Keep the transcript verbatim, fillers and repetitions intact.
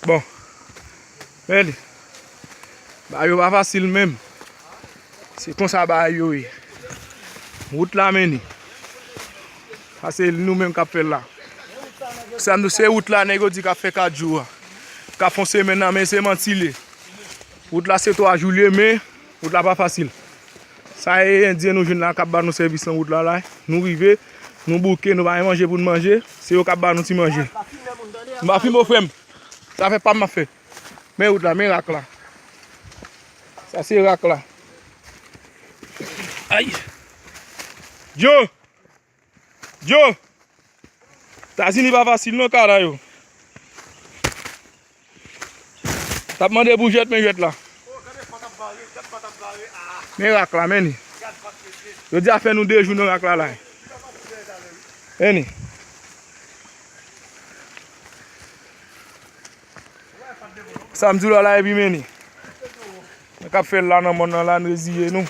Bon. Men li. Bagay yo pa fasil menm. Se konsa bagay yo ye. Wout la men li. Sa se nou menm k ap fè l la. Sa nou se wout la nèg yo di k ap fè kat jou a. K ap fè yon semèn nan men se manti l ye. Wout la se twa jou l ye men wout la pa fasil. Sa e endyen nou jwenn la k ap ba nou sèvis nan wout la la. Nou rive, nou bouke, nou pa gen manje pou n manje. Se yo k ap ba nou ti manje. M pa filme w frè m. Zafè pa m ap fè. Men wout la, men rak la. Sa se rak la. Ay! Djo! Djo! Etazini pa fasil non kara yo. T ap mande pou jwèt men jwèt la. Men rak la, men li. Yo di a fè nou de jou nan rak la la. Men li. Sa m di w la la epi men li. Mwen k ap fè l la nan mòn nan la n reziye nou.